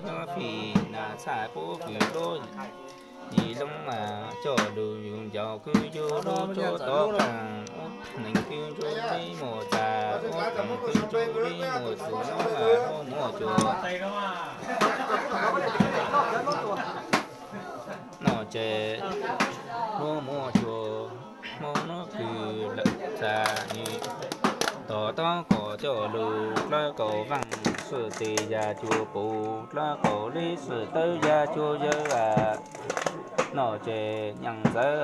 Fim nas txhaj puab fwm lub yim loob mas coj lug yug ncaus kws yug lub tsob tod qaag, ub neeg kws ntsug li muaj txag, ub dlaag kws ntsug li muaj txug noob mas lub muaj cuag. Noj tsev lub muaj cuag, Hmoob nub kws lawm txag nwg tog taub kom coj lug dlawb kaum vaaj, sib tes yag cuag puv dlawb kaum li sib tawb yag cuag yawg. Noj tsev nyaam ntxawv,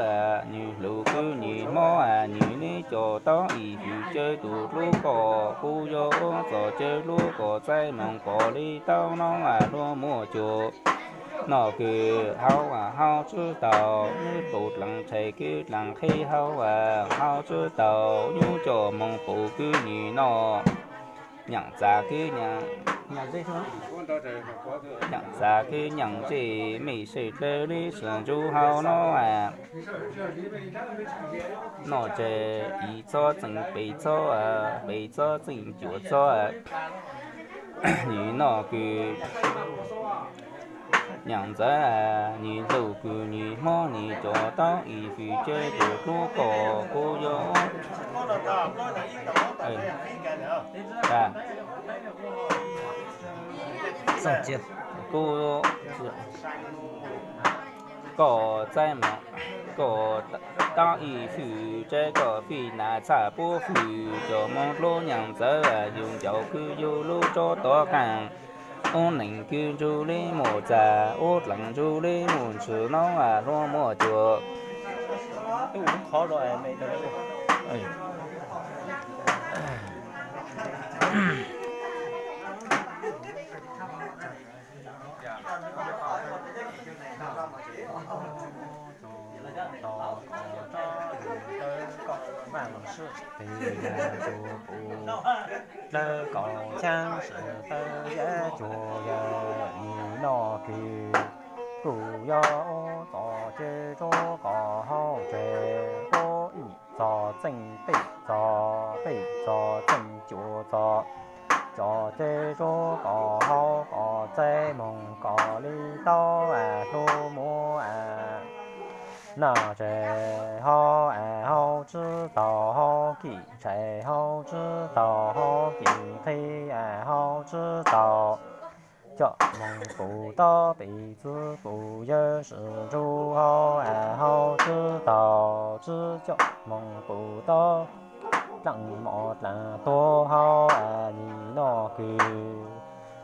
nwg hlub kws nwg mob, nwg li coj tau ib fwm cawv tug hlub koj, kuv yog ua txoj cawv hlub koj txais moog koj li tau noob lub muaj cuag. Noj kws hauv hauv tswb taug, nwg pum dlaag tshais kws dlaag qhib hauv, hauv tswb taug nyuj coj moog pum kws nwg noj. Nyaam txag kws nyaam, nyaam txag kws nyaam zej, mej sawv dlawg li sib ntsuj hauv no. Noj tsev ib txhob txeem peb txhob, peb txhob txeem cuaj txhob. Nwg noj kws nyaam ntxawv, nwg hlub kws nwg mob, nwg coj tau ib fwm cawv tug hlub koj, kuv yog kuv koj txais moog koj tau ib fwm cawv, koj fim nas txhaj puab fwm coj moog lub nyaam ntxawv, yug ncaus kws yug lub tsob tod qaag, ub neeg kws ntsug li muaj txag, ub dlaag ntsug li muaj txug noob lub muaj cuag. Tes yam cuag puv dlawb kaum chaab, sib tawb yag cuag yawg. Nwg noj kws kuv yog ua txoj cawv rua koj hauv tsev, ua ib txog txeem peb txog, peb txog txeem cuaj txog, coj cawv rua koj hauv koj txais moog koj li tau hlub muaj. Noj tsev hauv hauv tswb taug, hauv kij tshais hauv tswb taug, hauv kij qhib hauv tswb taug, coj moog pum tau peb txwv pum yawg, sib ntsuj hauv hauv tswb taug, tswb coj moog pum tau dlaag mob dlaag tuag hauv. Nwg noj kws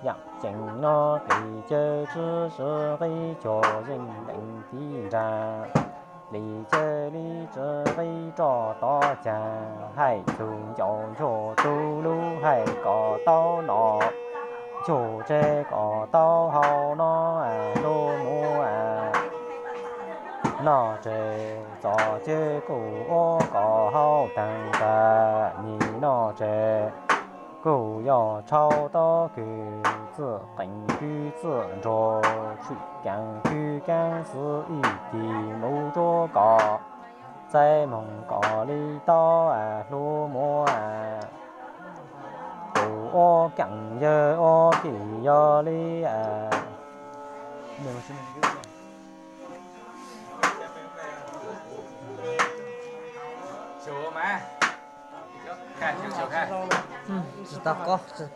yaam ceeb noj kws cawv tswb sib qhib cuag yeej leej tiv nraag, li cawv li tswb qhib roj tod caag, hais txug ncauj ncuag tug lub hais kom tau noj, ncuag tseg kom tau haus no, lub muam. Noj tseg txoj cawv kuj ua kom haus taag tag, nim noj tseg kuj yog tshau tau kws txwj qeej kws txwj nruag, tshwm kaaj kws kaaj xwb ib tug mus rua kom txais moog kom li tau, lub muam. Kuv ua kaaj yawg ua kij yog li Tsis tau kob. Txoj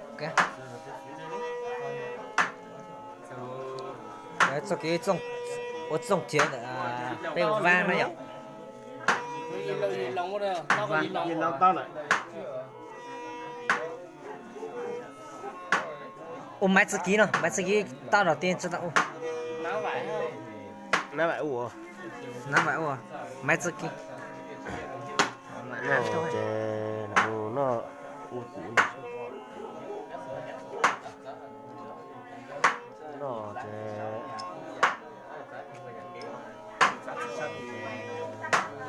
kev ua txooj ciav ntawm peb ua vaab na yom. Ua maiv txwv kiv no, maiv txwv kiv tau no tiag tsis tau ua. Nab vais ua, maiv txwv kiv. Noj ces noj, ua kuv noj ces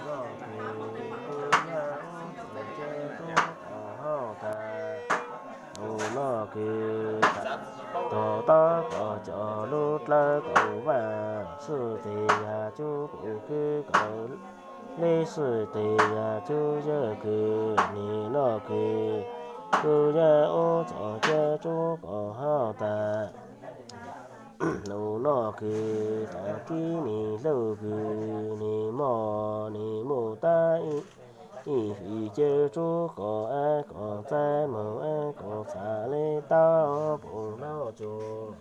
noj ces kuv noj ces rub kom haus tag. Kuv noj ces tog tab kom cov lub dlawb kaum vaaj, sib tes yag cub kuv kwv kaum lib, sib tes yag cub yawg kws nim noj kws kuv yawg ua txoj cawv rub kom haus tag. noj kws, qhov kib nis lauj kws nis moj nis muaj tab ib fim cawv tsub kom ab kom txaib moog ab kom txhaj le taub pum lauj tsuas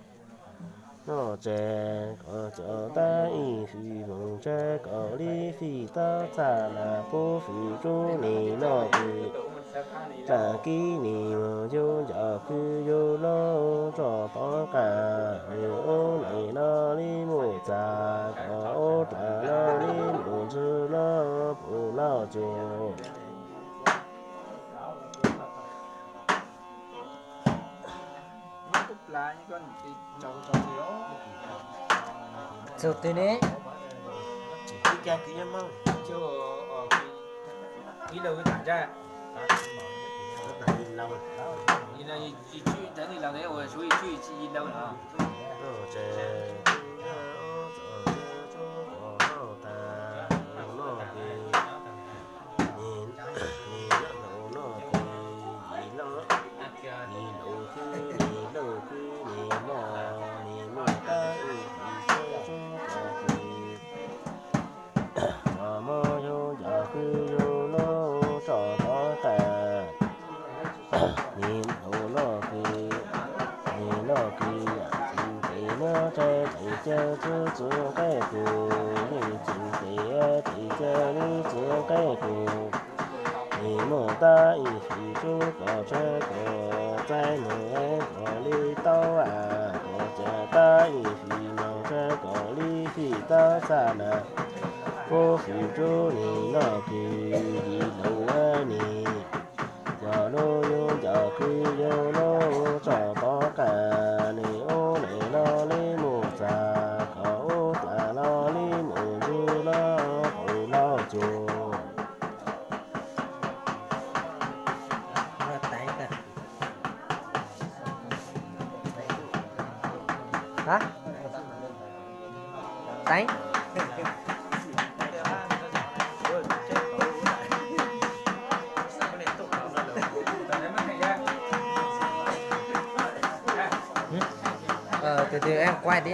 noj tsev kom cov tab ib fim moog tsev kom li fim taub txhaj na pub fim tsub nis noj kws dlaag kib nis moog yug ncaus kws yug lauj tso tov qab nis ub nim no li mus txag kom ub dlaag no li mus ntswg lauj pum lauj tsuas txug twg ne? Nim no kws nim lauj kws nim moj nim muaj tab ib fim cawv tsub kom kws cov moog yug ncaus kws yug lauj tso tov qab nim no kws nim no kws yam txwv tes nuav tsev tes cawv tsub txwv nqaij kws yeej txwv tes tes cawv lub txwv nqaij kws nim muaj tab ib fim tsub kom tsev kom txaib moog kom li taub a kom cov tab ib fim moog tsev kom li fim taub txhaj na pub fim tsub nim noj kws yim lauj nim cov lub yug ncaus kws yug lauj tso tov qab nim ub nim no li mus txag kom ub dlaag no li mus ntswg lauj pum lauj tsuas Teev. Từ từ em quay tí.